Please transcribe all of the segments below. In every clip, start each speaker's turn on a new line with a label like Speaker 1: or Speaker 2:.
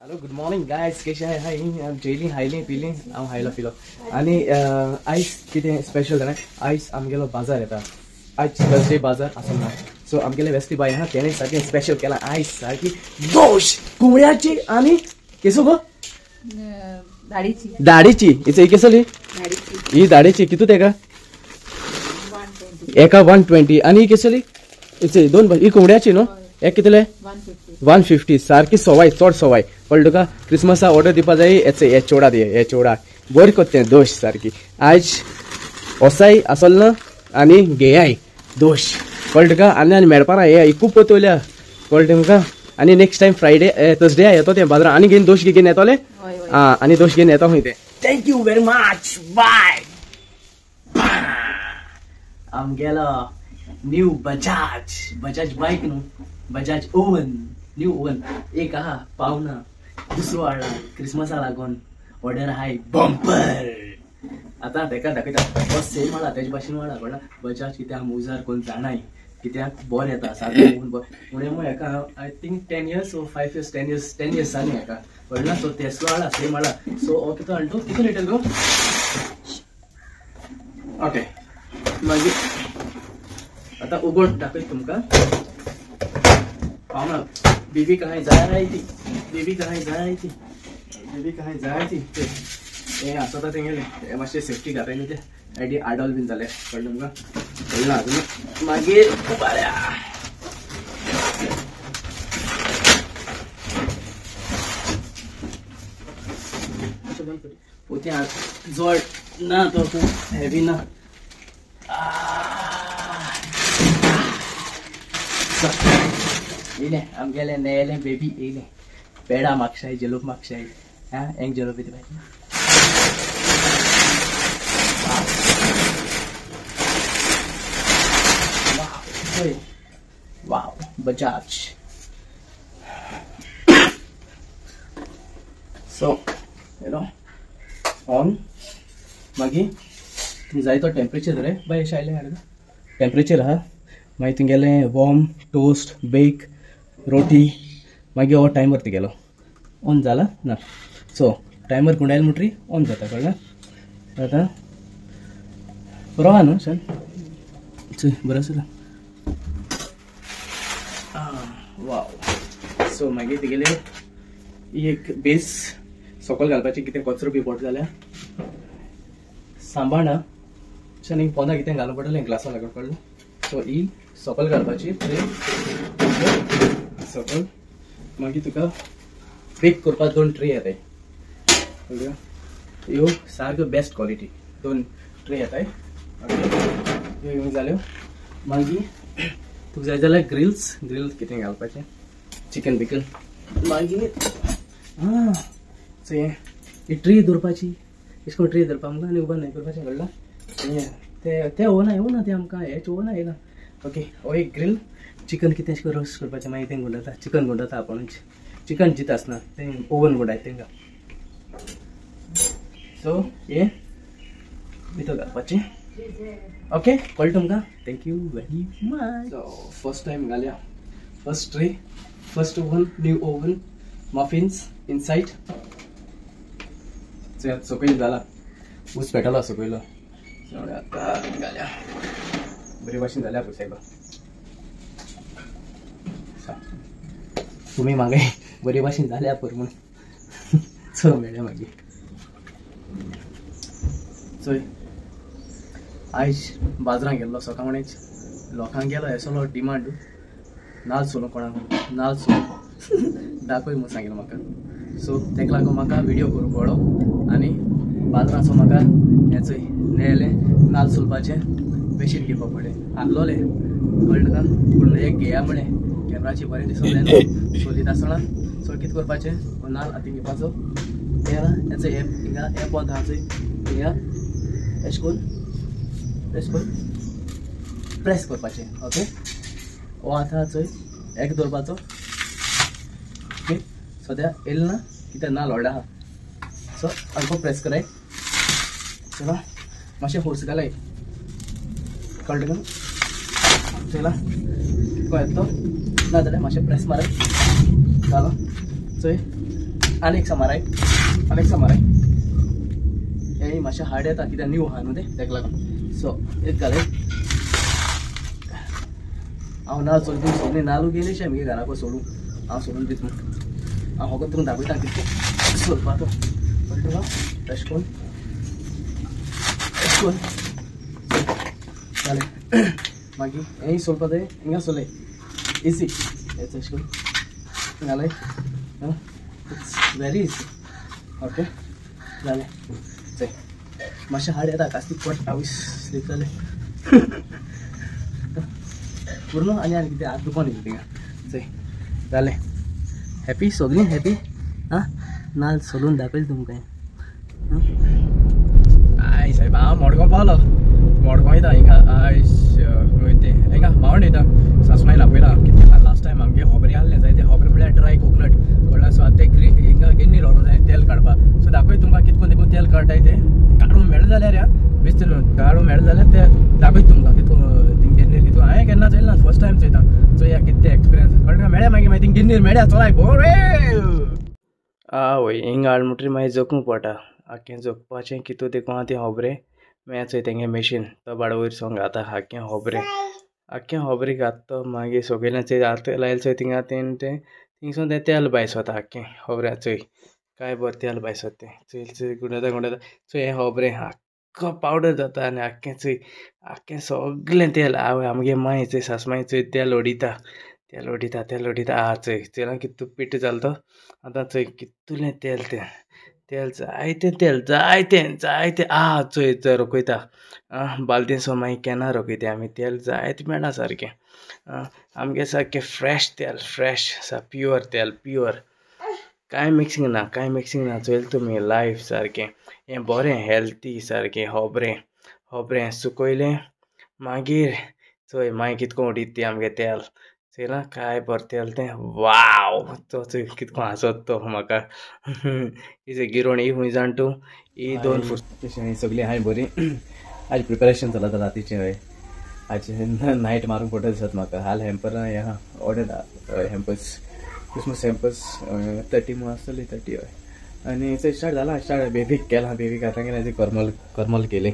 Speaker 1: Hello good morning guys, कशें आहाय? जेयली highly पिली, हांव हायलो पिलो. आनी आयज कितें स्पेशल जाणां, आयज आमगेलो बाजार येता. आयज थर्सडे बाजार आसना. सो आमगेले वेस्ली बाय आहा, तेणें सारकें स्पेशल केलां आयज. सारकी दोश कुंबड्याची आनी केसो गो
Speaker 2: दाडीची.
Speaker 1: दाडीची ही केसली ही दाडीची कितू तेका एका 120. आनी ही केसली दोन ही कुंबड्याची न्हू, एक कितले 150. सारकी सवाय, चड सवाय. कळ्ळें तुका? क्रिसमसा ऑर्डर दिवपा जाय. हेचे हे चोडा दी, हे चोडा बरी कोत्ता तें दोश सारकी. आयज ओसाय आसल ना आनी घेयाय दोश. कळ्ळें तुका? आनी आनी मेळपा ना हे खूब पोतोल्या. कळ्ळें तुमकां? आनी नेक्स्ट टायम फ्रायडे थर्सडे येतो तें बाजारान आनी घेवन दोश घेवन येतोले. आं आनी दोश घेवन येतो खंय तें. Thank you very much, bye. आमगेलो न्यू बजाज, बजाज बायक न्हू, बजाज ओवन, न्यू ओवन एक आहा पावना, दुसरो हाडला क्रिसमसा लागून. ऑर्डर आहाय बंपर. आतां तेका दाखयता हो सेम हाडला, तेजे भाशेन हाडला. कळ्ळा? बजाज कित्याक मुजार कोण जाणाय कित्याक बरें येता सारकें ओवन बरें. उणें म्हूण हेका I think 10 years or 5 years 10 years 10 years जाली हेका. कळ्ळा? सो तेसलो हाडला, सेम हाडला. सो हो कितलो हाडटा तूं, कितलो रेट गो? ओके मागीर आतां उगोड दाखयता तुमकां. पावना बेबी कहाँ जाय ती, बेबी कहाँ जाय ती, बेबी कहाँ जाय ती. हें आसता तेंगेलें हें मातशें सेफ्टी घाताय न्हू तें आयडी आडोल बीन जालें. कळ्ळें तुमकां? कळ्ळें अजून? मागीर उबाऱ्या पोती जड ना, तो खूब हेवी ना. येयलें आमगेलें नेलें बेबी येयलें. पेडा मागशाय, जेलोप मागशाय. आं एक जेलोप येता बाय. वाव बजाज. सो you on मागीर तुमकां जाय तो टेम्परेचर रे बाय अशें आयलें हाडून टेम्परेचर आहा. मागीर तुमगेलें वॉर्म टोस्ट बेक रोटी मागीर हो टायमर तुगेलो ऑन जाला ना. सो टायमर गुंडायलो म्हणटरी ऑन जाता. कळ्ळें? आतां बरो आहा न्हू शन? चोय बरो आसा. वाव. सो मागीर तुगेले ही एक बेस सकयल घालपाचें कितें कचरो बी पडटा जाल्यार सांबाळना अशें एक पोंदा कितें घालूं पडटलें ग्लासा लागून. कळ्ळें? सो ही सकयल घालपाची ट्रे सकयल. मागीर तुका बेक करपाक दोन ट्रे येताय. कळ्ळ्यो? ह्यो सारक्यो बेस्ट क्वॉलिटी दोन ट्रे येताय. ह्यो ह्यो जाल्यो. मागीर तुका जाय जाल्यार ग्रिल्स, ग्रिल कितें घालपाचें चिकन बिकन. मागीर आं सो हें ही ट्रे दवरपाची, अशें करून ट्रे दवरपा आमकां आनी उबा न्हय करपाचें. कळ्ळें? हें तें ओवना येवना तें आमकां हेच ओवना येयना. ओके हो एक ग्रील चिकन कितें अशें करून रोस्ट करपाचें. मागीर तें गुंडायता, चिकन गुंडायता आपुणूच. चिकन जित आसना तें ओवन गुंडायता तेंकां. सो हें भितर घालपाचें. ओके कळ्ळें तुमकां? Thank you very much. So first time घालया first tray, first oven, new oven, muffins inside. सकयल जाला ऊस पेटलो सकयलो. आतां घालया बरे भाशेन जाल्या पळय सायबा. तुमी मागे बरे भाशेन जाल्या पळय म्हूण. सो मेळ्ळें मागीर. चोय आयज बाजारान गेल्लो सकाळीच. लोकांक गेलो हेसलो डिमांड नाल सोलो कोणाक नाल सोलो दाखय म्हूण सांगिल्लें म्हाका. सो तेका लागून म्हाका व्हिडियो करूंक पडलो आनी बाजारांचो म्हाका हें चोय नेलें नाल सोलपाचें बेशीर घेवपा पडलें. आहलोलें कळ्ळें तुका? पूण एक घेया म्हणलें कॅमराची बरें दिसूंक जाय न्हू सोलीत आसतना. सो कितें करपाचें, हो नाल हातीन घेवपाचो हेचो हे हिंगा हे पोंत आहा चोय हिंगा अशें करून अशें करून प्रेस करपाचें. ओके हो आतां चोय एक दवरपाचो. ओके सद्या येयलें ना कित्याक नाल व्हडलो आहा. सो सामको प्रेस कराय. चला मातशें फोर्स घालाय. कळ्ळें तुका? चला कितको येता तो ना जाल्यार मातशें प्रेस माराय. जालो चोय आनी एक समाराय, आनी एक समाराय. हें मातशें हार्ड येता कित्याक न्यू आहा न्हू तें, तेका लागून. सो एक घालय. हांव नाल सोडून सोडून नालू गेली शे आमगे घराको सोडूं, हांव सोडून दिता. हांव फकत तुमकां दाखयता कितकें सोलपा तो. कळ्ळें तुका? तशें करून तशें करून जालें. मागीर हेंय सोलपा जाय, हिंगा सोलय इजी. हें तशें करून घालय. It's very easy. Okay जालें. चय मातशें हार्ड येता, कास्ती पट आवयस स्लीप जालें पूर्ण. आनी आनी कितें हात दुखोन येयलें थिंगा. चय जालें. हॅपी सगळीं हॅपी. आं नाल सोलून दाखयलें तुमकां. आय सायब हांव मडगांव पावलो. मडगांव येता हिंगा. आयज तें हिंगा मावंड येता. सासमायन आपयला कितें लास्ट टायम आमगे होबरी आहलें जाय, तें होबरी म्हळ्यार ड्राय कोकोनट कळ्ळें. सो आतां तें हिंगा गिन्नीर व्हरोंक जाय तेल काडपाक. सो दाखय तुमकां कितकोन देखून तेल काडटाय तें. काडूंक मेळ्ळें जाल्यार ह्या बेश्टें न्हू, काडूंक मेळ्ळें जाल्यार तें दाखयत तुमकां कितको थिंग गिन्नीर कितको. हांवें केन्ना चोयलें ना, फर्स्ट टायम चोयता. चोया कितें एक्सपिरियन्स कळ्ळें. मेळ्ळें मागीर मागीर थिंग गिन्नीर मेळ्ळ्या. चलाय बोरे. आवय हिंगा हाड म्हणटरी मागीर जखूंक पडटा. आख्खें जगपाचें कितू देखून आहा तें होबरें. मागीर चोय तेंगे मशीन तो बाड वयर सरोन घाता आख्खें होबरें. आख्खें होबरें घात तो मागीर सगळें चोय हात लायले चोय थिंगा तें तें थिंगसून तें तेल भायर सरता आख्खें होबऱ्या. चोय काय बरें तेल भायर सरता तें. चोय चोय गुंडयता गुंडयता चोय हें होबरें आख्खो पावडर जाता आनी आख्खें चोय आख्खें सगळें तेल. आवय आमगे मांय चोय सासमांय चोय तेल उडयता, तेल उडयता, तेल उडयता. आ चोय चोयलां कितू पिठ जालो तो. आतां चोय कितुलें तेल तें, तेल जायतें, तेल जायतें जायतें. आ चोय चोय रोखयता. बालदेन सो मागीर केन्ना रोखयता आमी तेल जायतें मेळना सारकें. आमगे सारकें फ्रेश तेल, फ्रेश सा प्युअर तेल, प्युअर, कांय मिक्सिंग ना, कांय मिक्सिंग ना. चोयलें तुमी लायफ सारकें हें बरें हेल्थी सारकें. होबरें होबरें सुकयलें मागीर चोय मागीर कितको उडयता तें आमगें तेल. चोयलां काय बरें तेल तें. वाव तो चोय कितको हांसत तो म्हाका. इजे गिरोण ही खूंय जाण तूं ही दोन फूट. तशें सगळीं हांवें बरी. आज प्रिपेरेशन चलता रातीचें. हय आज नायट मारूंक पडटलें दिसता म्हाका. हाल हॅम्पर हें आहा ऑर्डर हॅम्पर्स, क्रिसमस हॅम्पर्स 30 म्हूण आसतली, 30. हय आनी चोय स्टार्ट जालां. स्टार्ट बेबीक केलां. बेबीक आतां केलें करमल, करमल केलें.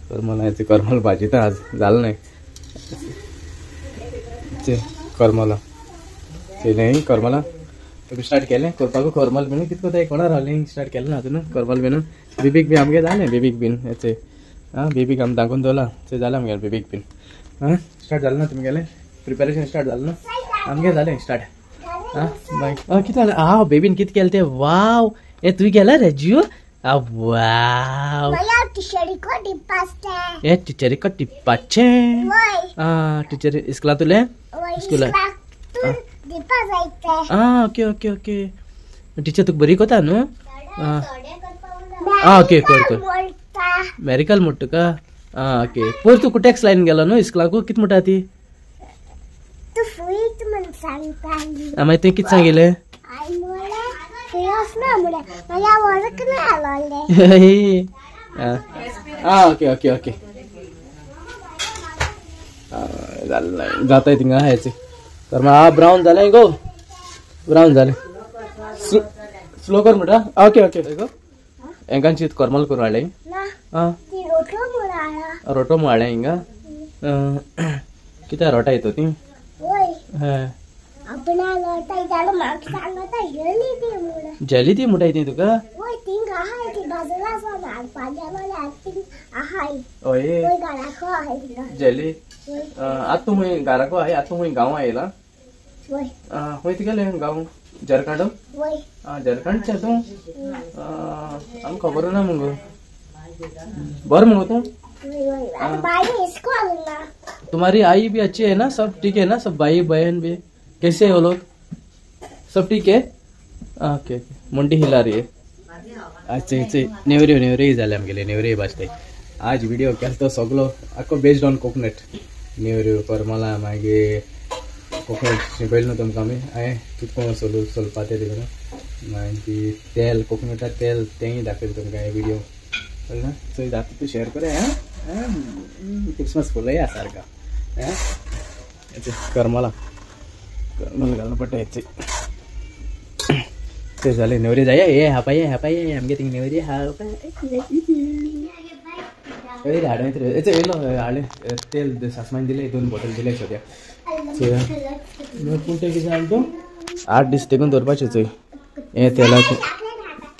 Speaker 1: करमल हांवें करमल भाजिता आज जालें न्हय. चोय करमलां चोयलें करमलां तुमी स्टार्ट केलें करपाकू. करमल बीन कितको तें कोणा रावलें स्टार्ट केलें ना अजून करमल बीन. बेबीक बी आमगे जालें. बेबीक बीन चोय आं बेबीक आमी दाखोवन दवरलां. चोय जालें आमगेलें बेबीक बीन. आं स्टार्ट जालें ना तुमगेलें प्रिपेरेशन स्टार्ट जालें ना? आमगें जालें स्टार्ट. आं मागीर कितें जालें? आं बेबीन कितें केलें तें. वाव हें तुवें केलां रेजियो? वाव हे टिचरीक टिप्पाचें. आं टिचरी इस्कुलां तुलें स्कुलाक. आं ओके ओके ओके. टिचर तुका बरी कोता न्हू? आं ओके कर कर. मेरिकल म्हणटा तुका? आं ओके. पयर तूं कुटेक्स लायन गेलो न्हू इस्कुलाकू, कितें म्हणटा ती? मागीर तुवें कितें सांगिलें? आं ओके ओके ओके. जालें जाताय थिंगा हेचें तर मागीर. आं ब्रावन जालें गो, ब्रावन जालें. स्लो कर म्हणटा. Okay okay go. हेंकांची करमल करून हाडलें. आं रोटो म्हळ्ळें हिंगा. कित्याक रोटा येतो ती? जेली ती म्हणटाय ती तुका? हय जेली. आतां तूं खंय घराको आहाय? आतां तूं खंय गांवां आयला? खंय तुगेलें गांव? झारखंड? आं झारखंडचें तूं? आमकां खबर ना मुगो. बरें मुगो तूं? तुम्हारी आई भी अच्छी है ना? सब ठीक है ना? सब भाई बहन भी कैसे हो लोग? सब ठीक है? Okay okay. मुंडी हिला रही है. अच्छा अच्छा. नेवरे नेवरे जाले आमगेले नेवरे भाजताय. आज व्हिडिओ केलो तो सगलो आख्खो बेस्ड ऑन कोकोनट. नेवऱ्यो करमलां मागीर कोकोनट शिकयलें न्हू तुमकां आमी. हांवें कितको सोलू सोलपा तें तितून. मागीर तेल कोकोनटा तेल तेंय दाखयलें तुमकां हे व्हिडिओ. कळ्ळें ना? चोय जाता तूं शेयर कर. आं क्रिसमस फुलय सारका. करमलां करमल घालून पडटा हेचे. ते जालें नेवरी जाय हे हापाय हापाय आमगे थिंग नेवरी हापाय हाडून येयलो हाडलें तेल सासमान दिलें 2 बॉटल दिले सद्या. चोया पूण तें कितें जालें तूं 8 दीस तेकून दवरपाचें चोय हें तेलाचें.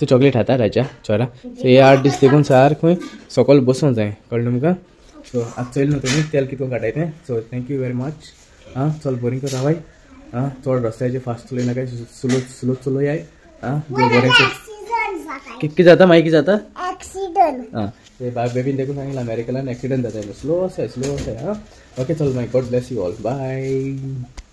Speaker 1: तूं चॉकलेट खाता राजा चोरा. सो हे 8 दीस तेकून सारकें सकयल बसूंक जाय कळ्ळें तुमकां. सो आतां चोयलें न्हू तुमी तेल कितको काडाय तें. So thank you very much. आं चल बरीं कर बाय. आं चड रस्त्याचेर फास्ट चलय नाका, स्लो स्लो चलयाय. आं बरें कितकें जाता मागीर कितें जाता
Speaker 3: एक्सिडंट.
Speaker 1: आं ते बेबीन देखून सांगिल्लें अमेरिकेलान एक्सिडंट जाता, स्लो आसाय स्लो आसाय. आं ओके चल मागीर God bless you all bye.